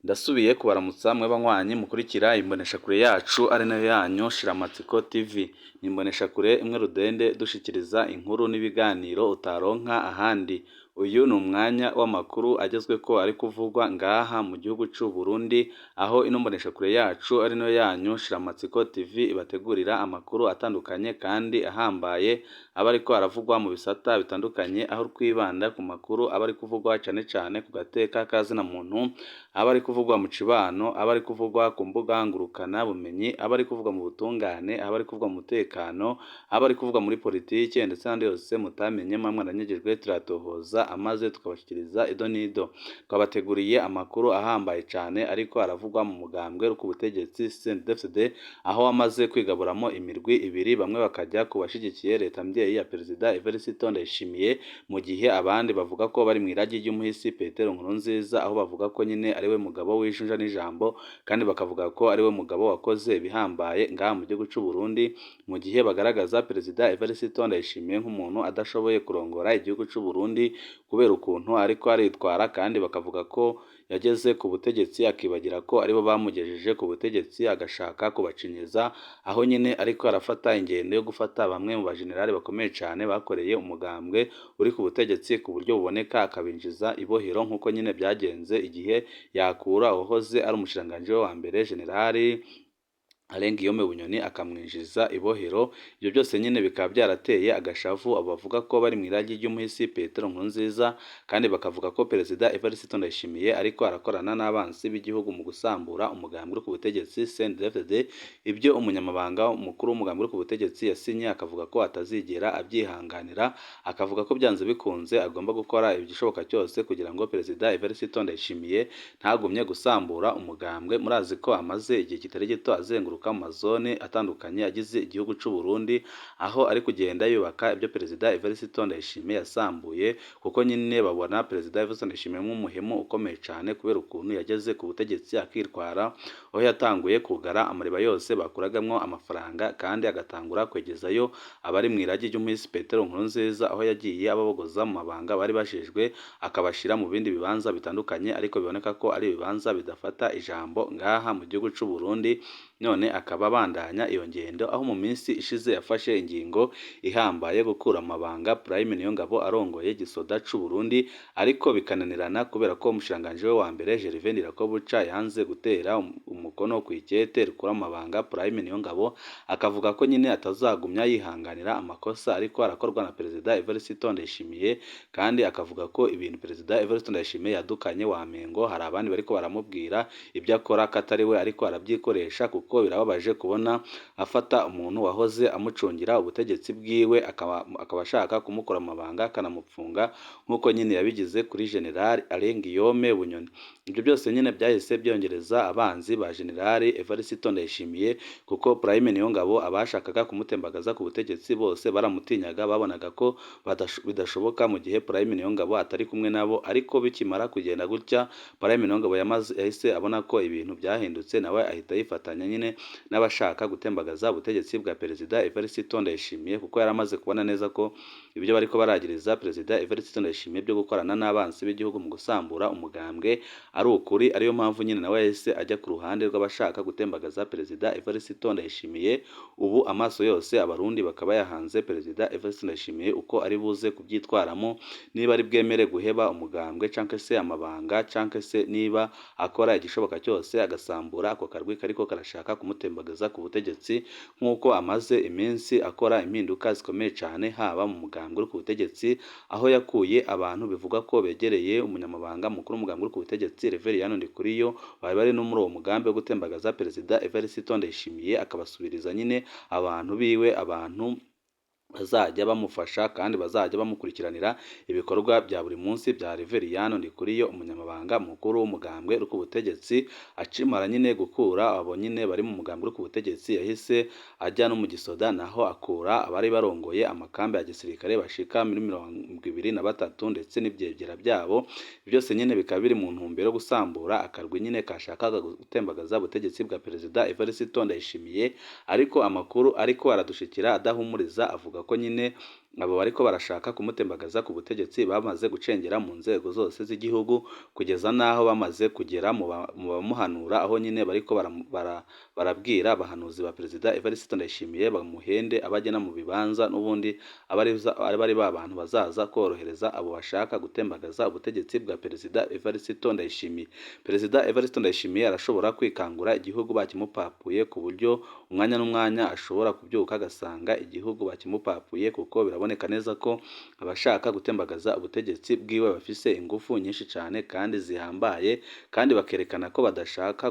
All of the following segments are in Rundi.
Ndasubiye kubaramutsa mwe banywanyi mukurikira imboneshakure yacu ari nayo yanyu Shiramatsiko TV. Ni imboneshakure imwe rudende dushikiriza inkuru n'ibiganiro utaronka ahandi. Uyu ni umwanya w'amakuru agezweko ari kuvugwa ngaha mu gihugu c'u Burundi, aho ino mboneshakure yacu ari nayo yanyu Shiramatsiko TV ibategurira amakuru atandukanye kandi ahambaye aba ariko aravugwa mu bisata bitandukanye, aho twibanda ku makuru aba ari kuvugwa cane cane ku gateka ka zina muntu, aba ari kuvugwa mu cibano, aba ari kuvugwa ku mbuga ngurukana bumenyi, aba ari kuvugwa mu butungane, aba ari kuvugwa mu mutekano, aba ari kuvugwa muri politike ndetse n'andi yose mutamenye muba mwaranyegejwe turatohoza amaze tukabashikiriza ido n'ido. Twabateguriye amakuru ahambaye cane ariko aravugwa mu mugambwe ku butegetsi CNDD-FDD, aho wamaze kwigaburamo imirwi ibiri, bamwe bakajya ku bashigikiye leta mvyeyi ya Perezida Evariste Ndayishimiye, mu gihe abandi bavuga ko bari mw'iragi ry'umuhisi Petero Nkurunziza, aho bavuga ko nyine ariwe mugabo w'ijunja n'ijambo kandi bakavuga ko ariwe mugabo wakoze ibihambaye ngaha mu gihugu c'u Burundi, mu gihe bagaragaza Perezida Evariste Ndayishimiye nk'umuntu adashoboye kurongora igihugu c'u Burundi kubera ukuntu ariko aritwara, kandi bakavuga ko yageze ku butegetsi akibagira ko aribo bamugejeje ku butegetsi agashaka kubacinyiza, aho nyine ariko arafata ingendo yo gufata bamwe mu bajenerali bakomeye cane bakoreye umugambwe uri ku butegetsi ku buryo buboneka akabinjiza ibohero, nk'uko nyine byagenze igihe yakura uwahoze ari umushikiranganji we wa mbere Generali Alain Guillaume Bunyoni akamwinjiza ibohero. Ibyo byose nyine bikaba byarateye agashavu abo bavuga ko bari mw'iragi ry'umuhisi Petero Nkurunziza, kandi bakavuga ko Perezida Evariste Ndayishimiye ariko arakorana n'abansi b'igihugu mu gusambura umugambi uri ku butegetsi CNDD-FDD, ibyo umunyamabanga mukuru w'umugambi uri ku butegetsi yasinye akavuga ko atazigera abyihanganira, akavuga ko byanze bikunze agomba gukora igishoboka cyose kugira ngo Perezida Evariste Ndayishimiye ntagumye gusambura umugambwe. Murazi ko amaze igihe kitari gito azenguruka mu mazone atandukanye agize igihugu c'u Burundi, aho ari kugenda yubaka ibyo Perezida Evariste Ndayishimiye yasambuye, kuko nyine babona Perezida Evariste Ndayishimiye nk'umuhemu ukomeye cane kubera ukuntu yageze ku butegetsi akitwara, aho yatanguye kugara amariba yose bakuragamwo amafaranga kandi agatangura kwegezayo abari mw'iragi ry'umuhisi Petero Nkurunziza, aho yagiye ababogoza mu mabanga bari bajejwe akabashira mu bindi bibanza bitandukanye, ariko biboneka ko ari ibibanza bidafata ijambo ngaha mu gihugu c'u Burundi. None akaba abandanya iyo ngendo, aho mu minsi ishize yafashe ingingo ihambaye gukura amabanga Prime Niyongabo arongoye igisoda c'u Burundi, ariko bikananirana kubera ko umushikiranganji we wa mbere Gervais Ndirakobuca yanze gutera umukono kw'ikete rikura amabanga Prime Niyongabo, akavuga ko nyine atazagumya yihanganira amakosa ariko arakorwa na Perezida Evariste Ndayishimiye, kandi akavuga ko ibintu Perezida Evariste Ndayishimiye yadukanye wamengo hari abandi bariko baramubwira ibyo akora ko atari we ariko arabyikoresha, kuko birababaje kubona afata umuntu wahoze amucungira ubutegetsi bwiwe akaba ashaka kumukora amabanga akanamupfunga, nk'uko nyine yabigize kuri General Alain Guillaume Bunyoni. Ibyo byose nyine byahise byongereza abanzi ba General Evariste Ndayishimiye, kuko Prime Niyongabo abashakaga kumutembagaza ku butegetsi bose baramutinyaga, babonaga ko bidashoboka mu gihe Prime Niyongabo atari kumwe nabo. Ariko bikimara kugenda gutya, Prime Niyongabo yahise abona ko ibintu byahindutse, nawe ahita yifatanya nyine n'abashaka gutembagaza ubutegetsi bwa Perezida Evariste Ndayishimiye, kuko yari amaze kubona neza ko ibyo bariko baragiriza Perezida Evariste Ndayishimiye byo gukorana n'abansi b'igihugu mu gusambura umugambwe ari ukuri. Ariyo mpamvu nyine nawe yahise ajya ku ruhande rw'abashaka gutembagaza Perezida Evariste Ndayishimiye. Ubu amaso yose abarundi bakaba yahanze Perezida Evariste Ndayishimiye uko ari buze kubyitwaramo, niba ari bwemere guheba umugambwe canke se amabanga, canke se niba akora igishoboka cyose agasambura ako karwi kariko karashaka kumutembagaza ku butegetsi, nk'uko amaze iminsi akora impinduka zikomeye cane haba mu mugambwe uri ku butegetsi, aho yakuye abantu bivugwa ko begereye umunyamabanga mukuru w'umugambwe uri ku butegetsi Reveriyani Ndikuriyo, bari bari no muri uwo mugambi wo gutembagaza Perezida Evariste Ndayishimiye, akabasubiriza nyine abantu biwe, abantu bazajya bamufasha kandi bazajya bamukurikiranira ibikorwa bya buri munsi bya Reveriyani Ndikuriyo, umunyamabanga mukuru w'umugambwe uri ku butegetsi. Akimara nyine gukura abo nyine bari mu mugambwe uri ku butegetsi, yahise ajya no mu gisoda, naho akura abari barongoye amakambi ya gisirikare bashika muri 23 ndetse n'ivyegera byabo. Byose nyine bikaba biri mu ntumbero yo gusambura akarwi nyine kashakaga gutembagaza ubutegetsi bwa Perezida Evariste Ndayishimiye. Ariko amakuru ariko aradushikira adahumuriza avuga ko nyine Abo bariko barashaka kumutembagaza ku butegetsi bamaze gucengera mu nzego zose z'igihugu, kugeza n'aho bamaze kugera mu bamuhanura, aho nyine bariko barabwira abahanuzi ba Perezida Evariste Ndayishimiye bamuhende abagena mu bibanza, n'ubundi aba ari ba bantu bazaza korohereza abo bashaka gutembagaza ubutegetsi bwa Perezida Evariste Ndayishimiye. Perezida Evariste Ndayishimiye arashobora kwikangura igihugu bakimupapuye, ku buryo umwanya n'umwanya ashobora kubyuka agasanga igihugu bakimupapuye, kuko biraboneka neza ko abashaka gutembagaza ubutegetsi bwiwe bafise ingufu nyinshi cyane kandi zihambaye, kandi bakerekana ko badashaka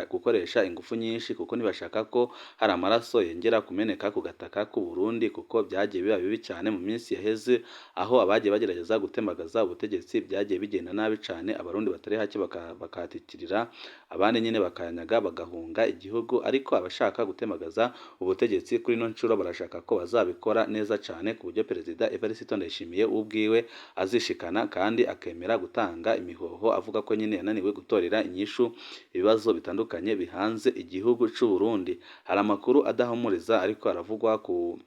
gukoresha ingufu nyinshi, kuko ntibashaka ko hari amaraso yongera kumeneka ku gataka k'u Burundi, kuko byagiye biba bibi cyane mu minsi yaheze, aho abagiye bagerageza gutembagaza ubutegetsi byagiye bigenda nabi cyane, Abarundi batari hake bakahatikirira, abandi nyine bakanyaga bagahunga igihugu. Ariko abashaka gutembagaza ubutegetsi kuri ino nshuro barashaka ko bazabikora neza cyane, ku buryo Perezida Evariste Ndayishimiye ubwiwe azishikana kandi akemera gutanga imihoho, avuga ko nyine yananiwe gutorera inyishu ibibazo bitandukanye bihanze igihugu c'u Burundi. Hari amakuru adahumuriza ariko aravugwa ku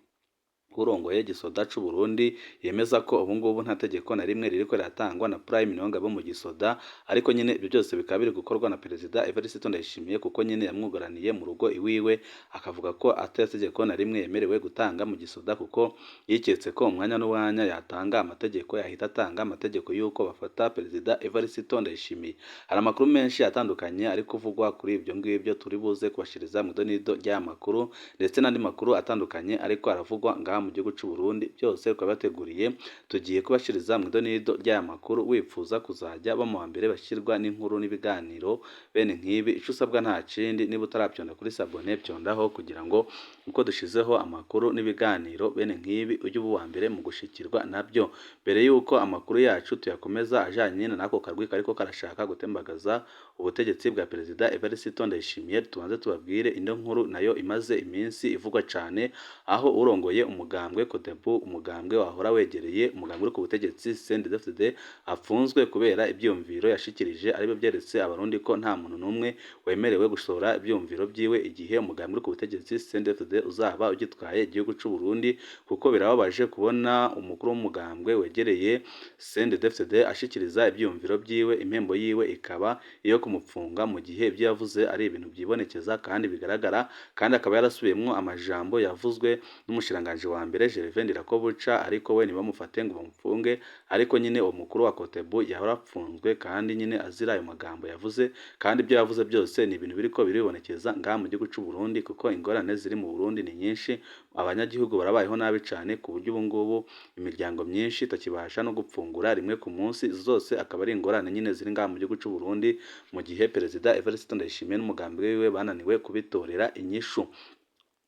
urongoye igisoda c'u Burundi, yemeza ko ubu ngubu nta tegeko na rimwe ririko riratangwa na Prime Niyongabo mu gisoda, ariko nyine ibyo byose bikaba biri gukorwa na Perezida Evariste Ndayishimiye, kuko nyine yamwugaraniye mu rugo iwiwe, akavuga ko ata tegeko na rimwe yemerewe gutanga mu gisoda, kuko yiketse ko umwanya n'umwanya yatanga amategeko, yahita atanga amategeko y'uko bafata Perezida Evariste Ndayishimiye. Hari amakuru menshi atandukanye ari kuvugwa kuri ibyo ngibyo, turi buze kubashiriza mu idonido ry'aya makuru, ndetse n'andi makuru atandukanye ariko aravugwa ngaha mu gihugu c'u Burundi, byose twabateguriye tugiye kubashiriza mu idonido ry'aya makuru. Wifuza kuzajya ba mu wa mbere bashyirwa n'inkuru n'ibiganiro bene nk'ibi, ico usabwa nta kindi, niba utarabyonda kuri sabone byondaho, kugira ngo uko dushizeho amakuru n'ibiganiro bene nk'ibi ujye uba uwa mbere mu gushikirwa nabyo. Mbere y'uko amakuru yacu tuyakomeza ajanye n'ako karwi kariko karashaka gutembagaza ubutegetsi bwa Perezida Evariste Ndayishimiye, tubanze tubabwire indi nkuru nayo imaze iminsi ivugwa cane, aho urongoye umugambwe Codebu, umugambwe wahora wegereye umugambwe uri ku butegetsi CNDD-FDD, afunzwe kubera ivyiyumviro yashikirije, aribyo vyeretse Abarundi ko nta muntu n'umwe wemerewe gushora ivyiyumviro vyiwe igihe umugambwe uri ku butegetsi CNDD-FDD uzaba ugitwaye igihugu c'u Burundi, kuko birababaje kubona umukuru w'umugambwe wegereye CNDD-FDD ashikiriza ivyiyumviro vyiwe, impembo yiwe ikaba iyo kumupfunga, mu gihe ibyo yavuze ari ibintu vyibonekeza kandi bigaragara, kandi akaba yarasubiyemwo amajambo yavuzwe n'umushikiranganji wa mbere Gervais Ndirakobuca, ariko we ntibamufate ngo bamufunge. Ariko nyine uwo mukuru wa Cotebu yarapfunzwe kandi nyine azira ayo magambo yavuze, kandi ibyo yavuze byose ni ibintu biriko biribonekeza ngaha mu gihugu c'u Burundi, kuko ingorane ziri mu Burundi ni nyinshi, abanyagihugu barabayeho nabi cane, ku buryo ubu ngubu imiryango myinshi itakibasha no gupfungura rimwe ku munsi. Izo zose akaba ari ingorane nyine ziri ngaha mu gihugu c'u Burundi, mu gihe Perezida Evariste Ndayishimiye n'umugambi wiwe bananiwe kubitorera inyishu.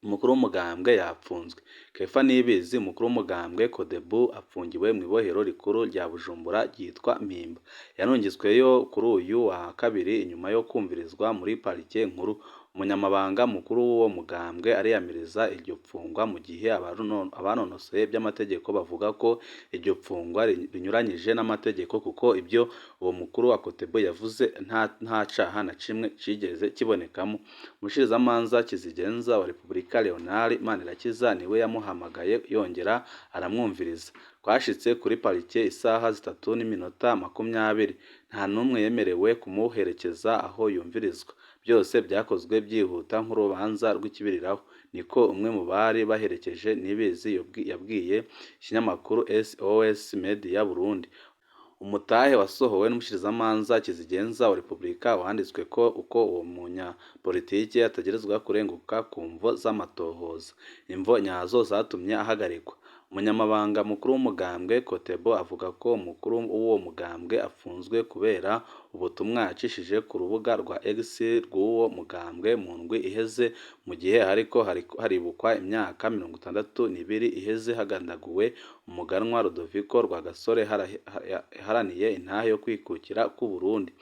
Umukuru w'umugambwe yapfunzwe. Kefa Nibizi, umukuru w'umugambwe Codebu, apfungiwe mu ibohero rikuru rya Bujumbura ryitwa Mpimba. Yarungitsweyo kuri uyu wa kabiri inyuma yo kumvirizwa muri parike nkuru. Umunyamabanga mukuru w'uwo mugambwe ariyamiriza iryo pfungwa, mu gihe abanonosoye iby'amategeko bavuga ko iryo pfungwa rinyuranyije n'amategeko, kuko ibyo uwo mukuru wa Cotebu yavuze nta caha na kimwe cigeze kibonekamo. Umushikirizamanza Kizigenza wa Repubulika Leonard Manirakiza niwe yamuhamagaye yongera aramwumviriza. Twashitse kuri parike isaha 3:20, nta n'umwe yemerewe kumuherekeza aho yumvirizwa. Byose byakozwe byihuta nk'urubanza rw'ikibiriraho, niko umwe mu bari baherekeje Nibizi yabwiye ikinyamakuru SOS Media Burundi. Umutahe wasohowe n'umushikirizamanza Kizigenza wa Repubulika wanditswe ko uko uwo munyapolitike ategerezwa kurenguka ku mvo z'amatohoza, imvo nyazo zatumye ahagarikwa. Umunyamabanga mukuru w'umugambwe Kotebo avuga ko umukuru w'uwo mugambwe afunzwe kubera ubutumwa yacishije ku rubuga rwa X rw'uwo mugambwe mu ndwi iheze, mu gihe hariko haribukwa imyaka 62 iheze hagandaguwe umuganwa Rudoviko Rwagasore yaharaniye intahe yo kwikukira k'u Burundi.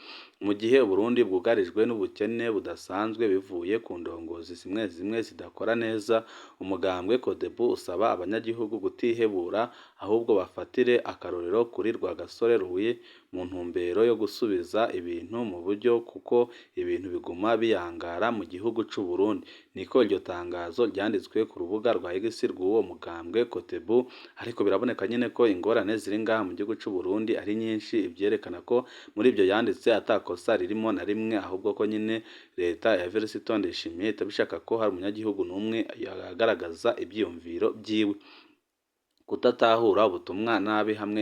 Mu gihe Uburundi bwugarijwe n'ubukene budasanzwe bivuye ku ndongozi zimwe zimwe zidakora neza, umugambwe Codebu usaba abanyagihugu kutihebura ahubwo bafatire akarorero kuri Rwagasore Louis mu ntumbero yo gusubiza gusubiza ibintu mu buryo kuko ibintu biguma biyangara mu gihugu c'u Burundi. Niko iryo tangazo ryanditswe ku rubuga rwa X rw'uwo mugambwe Kotebu, ariko biraboneka nyene ko ingorane ziri ngaha mu gihugu c'u Burundi ari nyinshi, ivyerekana ko muri ivyo yanditse atakosa ririmo na rimwe, ahubwo ko nyene leta ya Evariste Ndayishimiye itabishaka ko hari umunyagihugu n'umwe yagaragaza ivyiyumviro vyiwe. Kudatahura ubutumwa nabi hamwe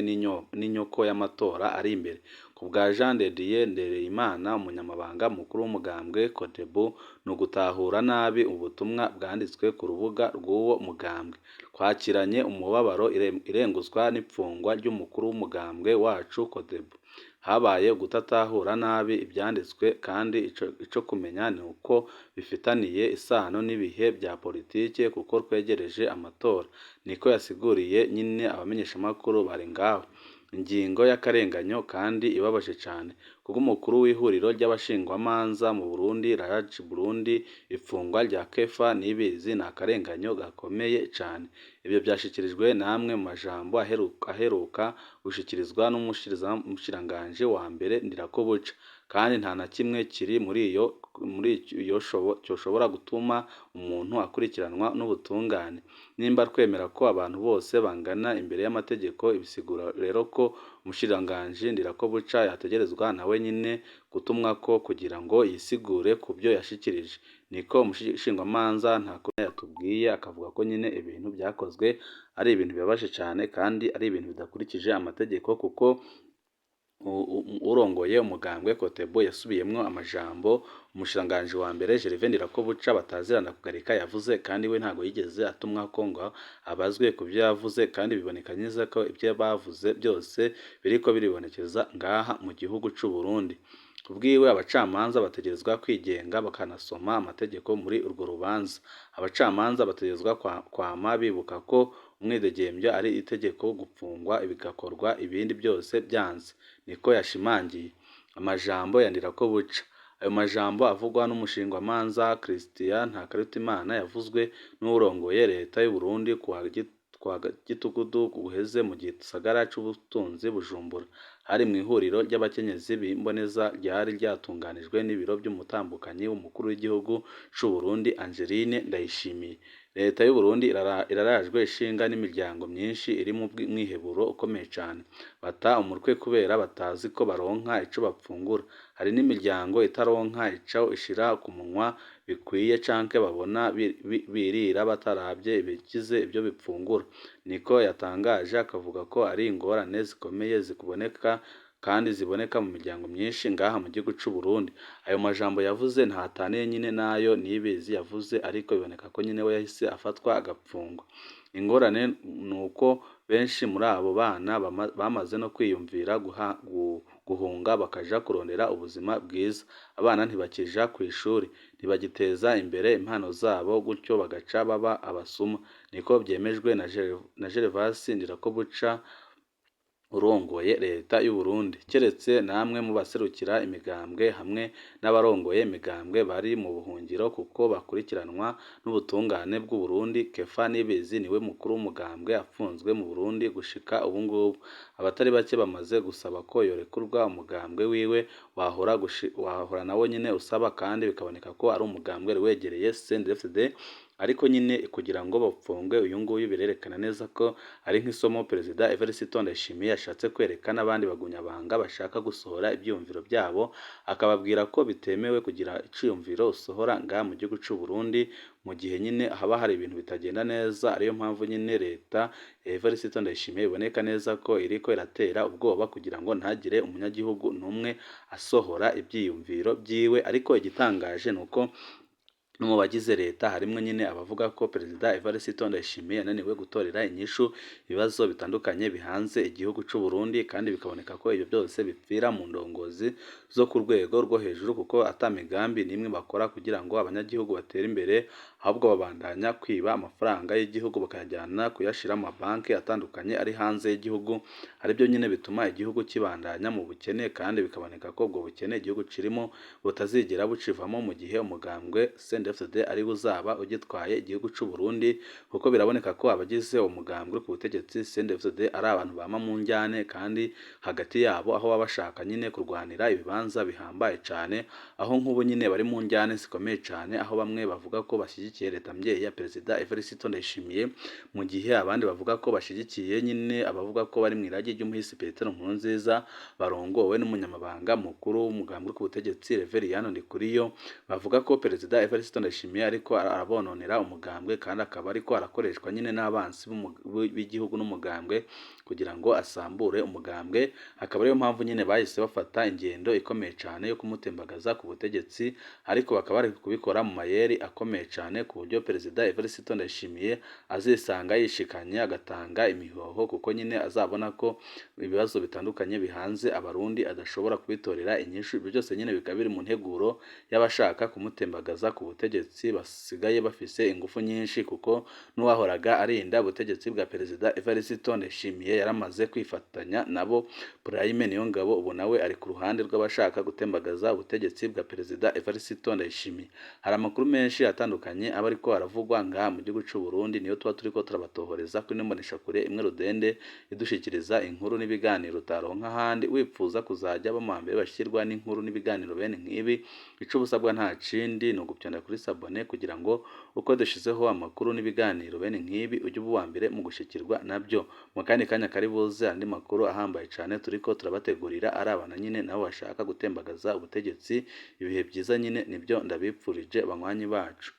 n'inyoko y'amatora ari imbere. Ku bwa Jean de Dieu Ndereyimana, umunyamabanga mukuru w'umugambwe Kotebu, ni ugutahura nabi ubutumwa bwanditswe ku rubuga rw'uwo mugambwe. Twakiranye umubabaro irenguzwa n'ipfungwa ry'umukuru w'umugambwe wacu Kotebu. Habaye ugutatahura nabi ivyanditswe kandi ico kumenya ni uko bifitaniye isano n'ibihe vya politike kuko twegereje amatora. Niko yasiguriye nyene abamenyeshamakuru bari ngaho. Ingingo y'akarenganyo kandi ibabaje cane kubw'umukuru w'ihuriro ry'abashingwamanza mu Burundi RAJ Burundi, ifungwa rya Kefa Nibizi ni akarenganyo gakomeye cane. Ivyo vyashikirijwe n'amwe mu majambo aheruka gushikirizwa n'umushikiranganji wa mbere Ndirakobuca, kandi nta na kimwe kiri muri iyo coshobora gutuma umuntu akurikiranwa n'ubutungane. Nimba twemera ko abantu bose bangana imbere y'amategeko, bisigura rero ko umushikiranganji Ndirakobuca yategerezwa nawe nyene gutumwako kugira ngo yisigure kuvyo yashikirije. Niko umushingwamanza Ntakumenya yatubwiye, akavuga ko nyene ibintu vyakozwe ari ibintu bibabaje cane kandi ari ibintu bidakurikije amategeko, kuko urongoye umugambwe Kotebu yasubiyemwo amajambo umushikiranganji wa mbere Gervais Ndirakobuca batazirana kugarika yavuze, kandi we ntago yigeze atumwako ngo abazwe kuvyo yavuze, kandi biboneka neza ko ivyo bavuze byose biriko biribonekeza ngaha mu gihugu c'u Burundi. Kubwiwe abacamanza bategerezwa kwigenga bakanasoma amategeko muri urwo rubanza. Abacamanza bategerezwa kwama bibuka ko umwidegemvyo ari itegeko, gupfungwa bigakorwa ibindi byose vyanse. Niko yashimangiye. Amajambo ya Ndirakobuca. Ayo majambo avugwa n'umushingwamanza Christian Ntakarutimana yavuzwe n'uwurongoye leta y'u Burundi kuwa Gitugudu guheze mu gisagara c'ubutunzi Bujumbura. Hari mw'ihuriro ry'abakenyezi b'imboneza ryari ryatunganijwe n'ibiro vy'umutambukanyi w'umukuru w'igihugu c'u Burundi Angeline Ndayishimiye. Leta y'u Burundi irarajwe ishinga n'imiryango myinshi iri mu mwiheburo ukomeye cane. Bata umutwe kubera batazi ko baronka ico bafungura. Hari n'imiryango itaronka ico ishira ku munwa bikwiye canke babona birira bataravye ibigize ivyo bifungura. Niko yatangaje, akavuga ko ari ingorane zikomeye ziboneka kandi ziboneka mu miryango myinshi ngaha mu gihugu c'u Burundi. Ayo majambo yavuze ntataniye nyene nayo Nibizi yavuze, ariko biboneka ko nyene we yahise afatwa agapfungwa. Ingorane nuko benshi muri abo bana bamaze no kwiyumvira guhunga bakaja kurondera ubuzima bwiza. Abana ntibakija kw'ishuri, ntibagiteza imbere impano zabo, gutyo bagaca baba abasuma. Niko vyemejwe na Gervais Ndirakobuca urongoye leta y'u Burundi. Keretse namwe mu baserukira imigambwe hamwe n'abarongoye imigambwe bari mu buhungiro kuko bakurikiranwa n'ubutungane bw'u Burundi. Kefa Nibizi niwe mukuru w'umugambwe afunzwe mu Burundi gushika ubungubu. Abatari bake bamaze gusaba ko yorekurwa, umugambwe wiwe wahora nawo nyene usaba, kandi bikaboneka ko ari umugambwe wari wegereye CNDD-FDD, ariko nyine kugira ngo bapfungwe uyu nguyu birerekana neza ko ari nk'isomo Perezida Evariste Ndayishimiye yashatse kwereka n'abandi bagunyabanga bashaka gusohora ivyiyumviro vyabo, akababwira ko bitemewe kugira iciyumviro usohora ngaha mu gihugu c'u Burundi mu gihe nyine haba hari ibintu bitagenda neza. Ariyo mpamvu nyine leta ya Evariste Ndayishimiye iboneka neza ko iriko iratera ubwoba kugira ngo ntagire umunyagihugu n'umwe asohora ivyiyumviro vyiwe. Ariko igitangaje nuko no mu bagize leta harimwo nyine abavuga ko Perezida Evariste Ndayishimiye yananiwe gutorera inyishu ibibazo bitandukanye bihanze igihugu c'u Burundi, kandi bikaboneka ko ivyo byose bipfira mu ndongozi zo ku rwego rwo hejuru, kuko ata migambi n'imwe bakora kugira ngo abanyagihugu batere imbere, ahubwo babandanya kwiba amafaranga y'igihugu bakayajyana kuyashira mu mabanki atandukanye ari hanze y'igihugu, aribyo nyine bituma igihugu kibandanya mu bukene, kandi bikaboneka ko ubwo bukene igihugu kirimo butazigera bucivamo mu gihe umugambwe CNDD-FDD ari uzaba ugitwaye igihugu c'u Burundi, kuko biraboneka ko abagize uwo mugambwe ku butegetsi CNDD-FDD ari abantu bama mu njyane, kandi hagati yabo aho baba bashaka nyine kurwanira ibibanza bihambaye cane, aho nk'ubu nyine bari mu njyane zikomeye cane, aho bamwe bavuga ko bashyigikiye leta mvyeyi ya Perezida Evariste Ndayishimiye, mu gihe abandi bavuga ko bashyigikiye nyine abavuga ko bari mw'iragi ry'umuhisi Petero Nkurunziza barongowe n'umunyamabanga mukuru w'umugambwe ku butegetsi Reveriyano Ndikuriyo, bavuga ko Perezida Evariste Ndayishimiye ariko arabononera umugambwe, kandi akaba ariko arakoreshwa nyine n'abansi b'igihugu n'umugambwe kugira ngo asambure umugambwe, akaba ariyo mpamvu nyine bahise bafata ingendo ikomeye cane yo kumutembagaza ku butegetsi, ariko bakaba bari kubikora mu mayeri akomeye cane ku buryo Perezida Evariste Ndayishimiye azisanga yishikanye agatanga imihoho, kuko nyine azabona ko ibibazo bitandukanye bihanze Abarundi adashobora kubitorera inyishu. Ibyo byose nyine bikaba biri mu nteguro y'abashaka kumutembagaza ku butegetsi basigaye bafise ingufu nyinshi, kuko n'uwahoraga arinda ubutegetsi bwa Perezida Evariste Ndayishimiye yaramaze kwifatanya nabo. Prime Niyongabo ubu nawe ari ku ruhande rw'abashaka gutembagaza ubutegetsi bwa Perezida Evariste Ndayishimiye. Hari amakuru menshi atandukanye aba ariko aravugwa ngaha mu gihugu c'u Burundi, niyo tuba turiko turabatohoreza kuri ino mboneshakure imwe rudende idushikiriza inkuru n'ibiganiro utaronka ahandi. Wipfuza kuzajya ba mbere bashirwa n'inkuru n'ibiganiro bene nk'ibi, ico ubusabwa nta kindi ni ugupyonda kuri sabone kugira ngo uko dushizeho amakuru n'ibiganiro bene nk'ibi ujye uba uwa mbere mu gushikirwa nabyo. Mu kandi kanya kari buze andi makuru ahambaye cane turiko turabategurira arabana nyine nabo bashaka gutembagaza ubutegetsi. Ibihe byiza nyine nibyo ndabipfurije banywanyi bacu.